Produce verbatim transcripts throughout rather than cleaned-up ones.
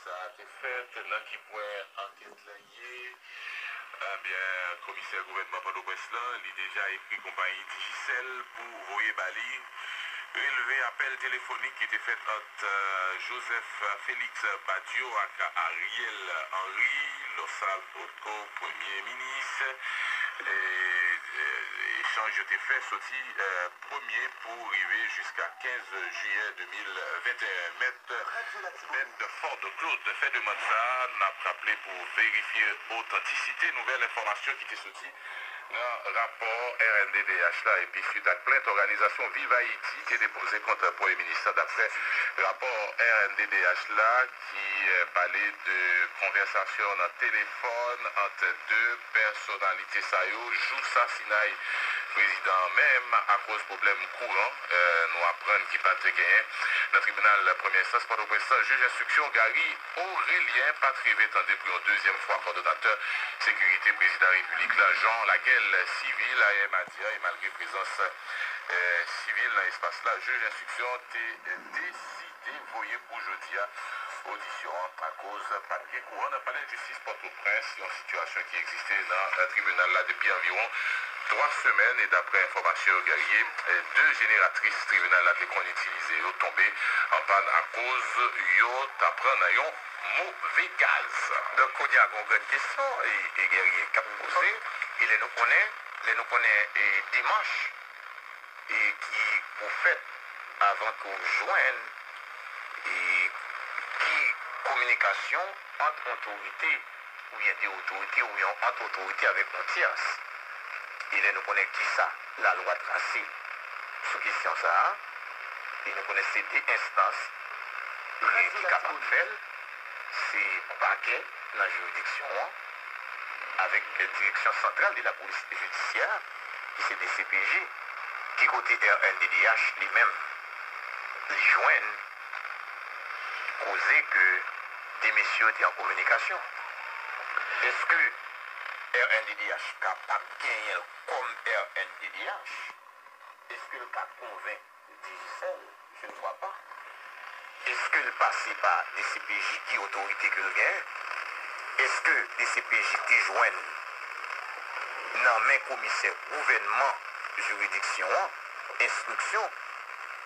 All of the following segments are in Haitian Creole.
Sa a te fèt, nan ki pwen ankèt la ye? Ebyen, komisè gouvènman Pòtoprens lan, li deja ekri konpayi Digicel pou voye ba li relve apèl telefonik ki te fèt ant, euh, Joseph Félix Badio ak Ariel Henry, lòsa lòt ko premye minis. E, e, echanj yo te fè soti, euh, premye pou rive jiska kenz jiyè de mil venteyen. Mèt Bedford Claude fè demann sa a, n ap raple, pou verifye otantisite nouvèl enfòmasyon ki te soti nan rapò R N D D H la, epi swit ak plent òganizasyon Viv Ayiti te depoze kont premye minis la, daprè rapò R N D D H la, ki, eh, pale de konvèsasyon nan telefòn ant de pèsonalite sa yo jou sasinay prezidan an, menm akoz pwoblèm kouran, eh, nou aprann ki pa te genyen nan tribinal premyè enstans Pòtoprens lan, jij enstriksyon Gary Aurelien pa t rive tande pou yon dezyèm fwa kòdonatè sekirite prezidan repiblik la, Jean Laguel Civil, ayè madi a, e malgre prezans, eh, sivil nan espas la, jij enstriksyon te, eh, deside voye pou jodi a odisyon an akoz pa t gen kouran nan palè jistis Pòtoprens, yon sitiyasyon ki egziste nan, eh, tribinal la depi anviwon twa semèn, e daprè enfòmasyon yo genyen, eh, de jeneratris tribinal la te konn itilize yo tonbe an pàn akoz yo t ap pran nan yon move gaz. Donk, kounye a, gen yon grenn kesyon, e, e Guerrier k ap poze, e lè nou konnen, lè nou konnen, e, demach, e, ki pou fèt avan ke w jwenn, e, ki kominikasyon ant otorite oubyen de otorite oubyen ant otorite avèk yon tyès. E lè nou konnen kisa lalwa trase sou kesyon sa a, e nou konnen se de enstans, e, ki kapab fè l, se pakè nan jiridiksyon an, avèk Direction Centrale de la Police Judiciaire, ki se D C P J, ki kote R N D D H li menm, li jwenn koze ke de mesye yo te an kominikasyon. Èske R N D D H kapab genyen l kòm R N D D H? Èske l ka konvenk Digicel? Je ne vois pas. Èske l pase pa D C P J ki otorite ke l genyen? Èske D C P J te jwenn nan men komisè gouvènman jiridiksyon an enstriksyon?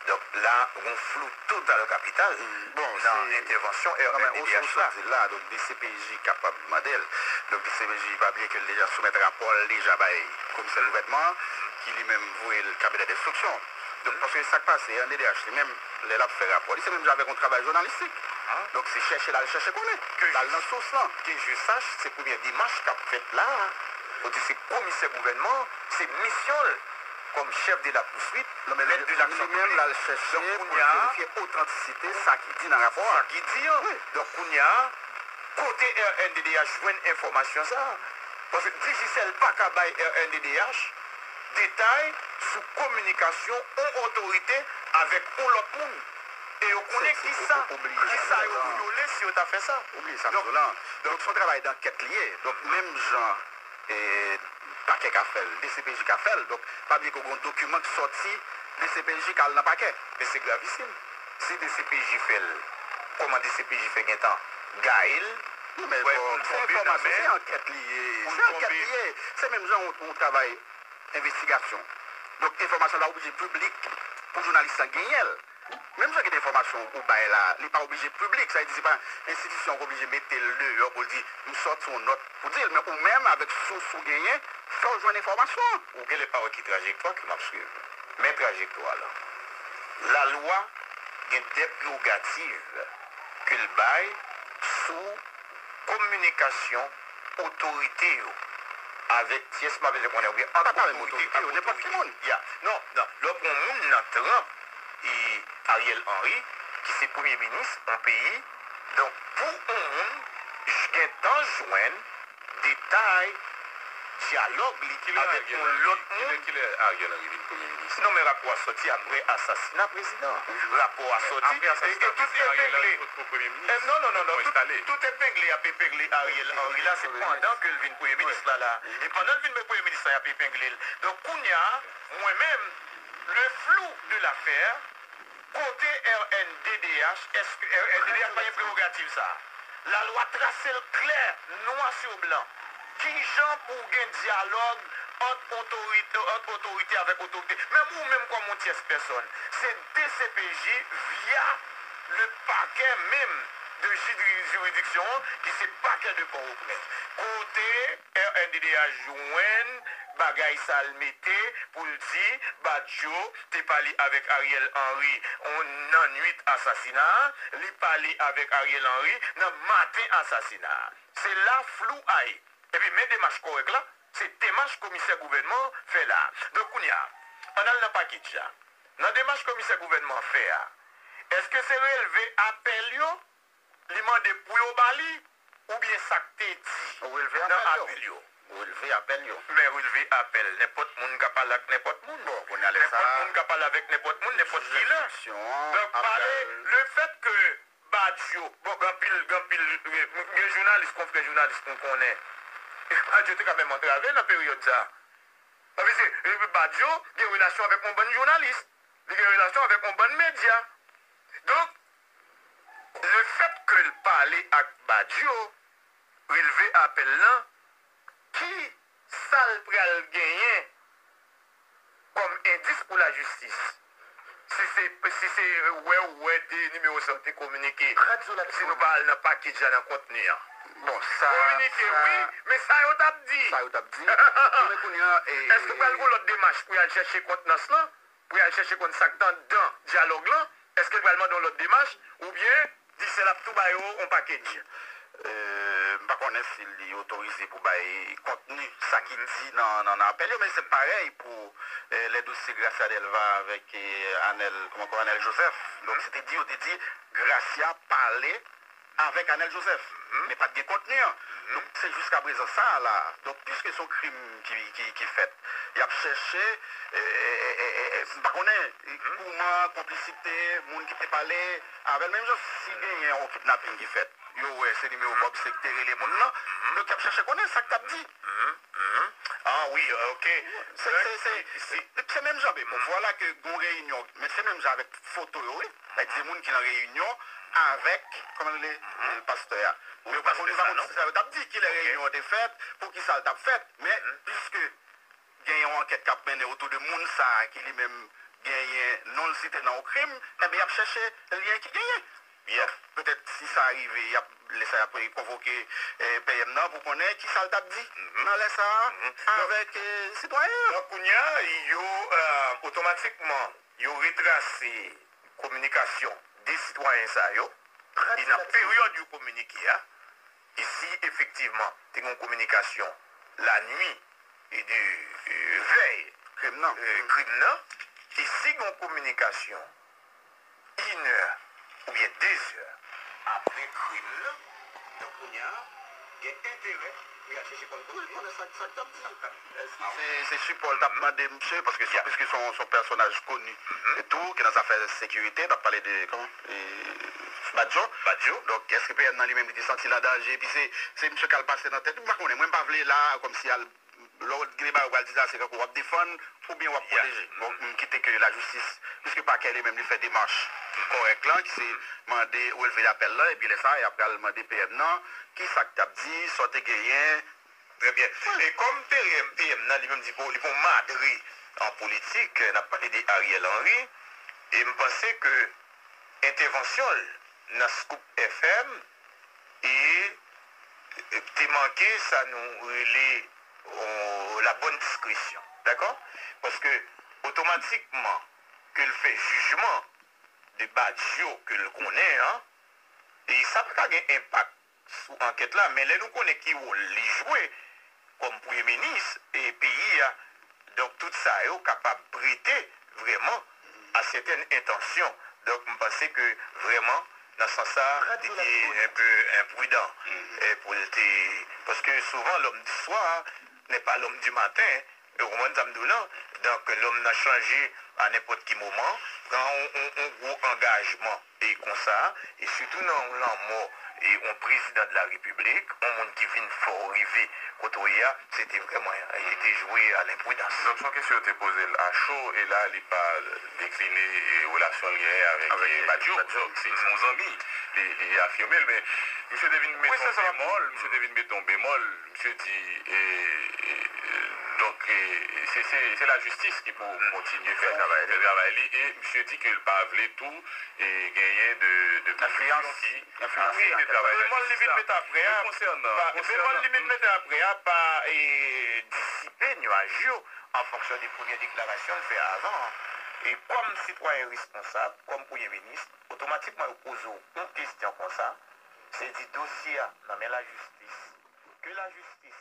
Donk la, gon flou total kapital nan entèvansyon R N D D H la. Donk D C P J kapab mande l. Donk D C P J, pa bliye ke l deja soumèt rapò l deja bay komisè gouvènman an, ki li menm voye l kabinè denstriksyon. Donk, paske sa k pase, R N D D H li menm, lè l ap fè rapò li, se menm jan avèk yon travay jounalistik. Donk, se chèche l al chèche konnen. L al nan sous lan. Ke je sache, se premyè demach k ap fèt la a. Kote se komisè gouvènman an, se misyon l kòm chèf de la pouswit, mèt de laksyon piblik. Donk, kounye a, verifye otantisite sa ki di nan rapò a. Sa ki di an. Donk, kounye a, kote R N D D H jwenn enfòmasyon sa a? Paske Digicel pa ka bay R N D D H detay sou kominikasyon yon otorite avèk yon lòt moun. E yo konnen kisa, kisa yo vyole si yo ta fè sa. Donk, donk, se yon travay dankèt li ye. Donk, menm jan, e, pakè ka fè l, D C P J ka fè l. Donk, pa bliye ke gen yon dokiman ki sòti D C P J k al nan pakè. Men se gravisim. Si D C P J fè l, kòman D C P J fè gentan gaye l? Non, men bon, se enfòmasyon, se ankèt li ye. Se ankèt li ye. Se menm jan yon, yon travay envestigasyon. Donk, enfòmasyon la oblije piblik pou jounalis lan genyen l. Menm jan gen de enfòmasyon ou bay la, li pa oblije piblik. Sa vle di, se pa enstitisyon an k oblije mete l deyò pou l di, "M sòti yon nòt pou di l." Men ou menm, avèk sous ou genyen, fè w jwenn enfòmasyon an. Ou genlè pa wè ki trajektwa ke m ap swiv. Men trajektwa la. Lalwa gen de prerogativ ke l bay sou kominikasyon otorite yo avèk tyès, m pa bezwen konnen, oubyen ant otorite ak otorite. Ya. Non, non. Lè w pran yon moun nan tranp, e, Ariel Henry, ki se premye minis yon peyi, donk, pou yon moun j-, gentan jwenn detay dyalòg li avèk yon lòt moun. Kilè Ariel Henry vin premye minis? Non, men rapò a sòti apre asasina prezidan an. Rapò a sòti, e, e tout epengle. E, non, non, non, non, tout, tout epengle y ap epengle Ariel Henry la, se pandan ke l vin premye minis la, la. E pandan l vin premye minis la, y ap epengle l. Donk, kounye a, mwen menm, le flou de l'affaire, kote R N D D H, èske R N D D H pa gen prerogativ sa a? Lalwa trase l klè, nwa sou blan. Kijan pou w gen dyalòg ant otorite, ant otorite avèk otorite? Menm ou menm kòm yon tyès pèsòn, se D C P J via le pakè menm de jiri-, jiridiksyon an, ki se pakè de Pòtoprens. Kote R N D D H jwenn bagay sa l mete pou l di Badio te pale avèk Ariel Henry on, nan nwit asasina a, li pale avèk Ariel Henry nan maten asasina a. Se la flou a ye. Epi men demach kòrèk la, se demach komisè gouvènman an fè la a. Donk kounye a, ann al nan pakej la. Nan demach komisè gouvènman an fè a, èske se relve apèl yo li mande pou yo ba li, oubyen sa k te di nan apèl yo? Relve apèl yo. Men relve apèl, nenpòt moun ka pale ak nenpòt moun. Bon, kounye a lè sa a, nenpòt moun ka pale avèk nenpòt moun, nenpòt kilè. Donk, pale, le fèt ke Badio, bon, gen anpil, gen anpil, gen jounalis, konfrè jounalis nou konnen. Badio te ka menm antrave nan peryòd sa a. Sa vle di, Badio gen relasyon avèk yon bann jounalis. Li gen relasyon avèk yon bann medya. Donk, le fèt ke l pale ak Badio, relve apèl lan, ki sa l pral genyen kòm endis pou lajistis? Si se, si se wè ou wè de nimewo sa yo te kominike, si nou pa al nan pakej la, nan kontni an. Bon, sa, kominike, sa, wi, men sa yo t ap di. Sa yo t ap di. Bon, men kounye a, e, èske pral gen lòt demach pou y al chèche kontnans lan? Pou y al chèche konn sa k t anndan dyalòg lan, èske l pral mande yon lòt demach, oubyen Digicel ap tou ba yo yon pakej? Euh, m pa konnen si li otorize pou bay kontni sa ki di nan, nan, nan apèl yo, men se parèy pou, euh, lè dosye Gracia Delva avèk, euh, Anel, kòman ankò, Anel Joseph. Donk, se te di, yo te di, Gracia pale avèk Anel Joseph, men pa t gen kontni an. Donk, se jiskaprezan sa a la. Donk, piske se yon krim ki, ki, ki fèt, y ap chèche, e, e, e, e, e, m pa konnen, e, kouman, konplisite, moun ki te pale avè l, menm jan si genyen yon kidnaping ki fèt, yo wè se nimewo Bob se ki te rele moun nan. Donk, y ap chèche konnen sa k t ap di. Ah wi, ok. Se, se, se, se, se menm jan, men bon, vwala ke gon reyinyon, men se menm jan avèk foto yo, wi. Avèk de moun ki nan reyinyon avèk, kòman l rele, euh, pastè a. Yo pa konn, yo pa konn sa yo t ap di, kilè reyinyon an te fèt, pou ki sa l t ap fèt. Men, piske gen yon ankèt k ap mennen otou de moun sa a ki li menm genyen non l site nan yon krim, enben, y ap chèche lyen ki genyen. Donk, petèt, si sa rive, y ap, lè sa, y ap konvoke, eh, P M nan pou konnen ki sa l t ap di nan lè sa a avèk, eh, sitwayen an. Donk, kounye a, yo, eh, otomatikman, yo retrase kominikasyon de sitwayen sa yo, e nan peryòd yo kominike a, e si efektivman te gen yon kominikasyon lannuit e de, euh, vèy krim nan, euh, krim nan, e si gen yon kominikasyon inè oubyen dezè apre krim nan, donk kounye a, gen enterè pou y al chèche konn kote. Wi, konnen sa, sa k t ap di. Se, se sipò l t ap mande misye, paske se, piske se yon, se yon pèsonaj koni e tou, ki nan zafè sekirite, n ap pale de, kòman, e, Badio. Badio. Donk, èske P M nan li menm, li te santi l an danje, epi se, se misye k al pase nan tèt li, m pa konnen, mwen, m pa vle la, kòmsi al, lè w gen bagay ou pral di la, se tankou w ap defann, oubyen w ap pwoteje. Bon, m kite ke lajistis, piske pakè li menm, li fè demach kòrèk lan, ki se mande relve lapèl lan, epi lè sa, y ap pral mande P M nan, ki sa k t ap di, sa w te genyen, Trè byen. E kòm P M, P M nan, li menm, li pon, li pon madre an politik, n ap pale de Ariel Henry, e m panse ke entèvansyon l nan Scoop F M e te manke sa nou rele, o, la bonne discrétion. Dakò? Paske otomatikman ke l fè jijman de Badio ke l konnen an, e sa pa ka gen enpak sou ankèt la, men lè nou konnen ki wòl li jwe kòm premye minis e peyi a, donk tout sa yo kapab prete vrèman a sètèn entansyon. Donk, m panse ke vrèman, nan sans sa, li te enpe enpridan, e pou l te, paske souvan, l'homme du soir n'est pas l'homme du matin, ou konprann sa m di w lan? Donk, lòm nan chanje a nenpòt ki moman, pran yon, yon, yon gwo angajman e konsa, e sitou nan yon lanmò e yon prezidan de la repiblik, yon moun ki vin fè w rive kote w ye a, se te vrèman, li te jwe a lenpridans. Donk, se yon kesyon yo te poze l a cho, e la, li pa dekline, e, relasyon l genyen avèk, avèk, e, e, Badio. Badio. Donk, se, se yon zanmi, li, li afime l, men misye te vin mete yon bemòl, misye te vin mete yon bemòl, misye di, e, e, donk, e, se, se, se lajistis ki pou kontinye fè, fè travay li, e misye di ke l pa vle tou, e, genyen de, de pozisyon ki, wi, de travay lajistis la. Bemòl li vin mete apre a, bemòl li vin mete apre a pa, e, disipe nyaj yo an fonksyon de premye deklarasyon l fè avan an. E kòm sitwayen responsab, kòm premye minis, otomatikman yo poze w yon kesyon konsa, se di dosye a nan men lajistis. Ke lajistis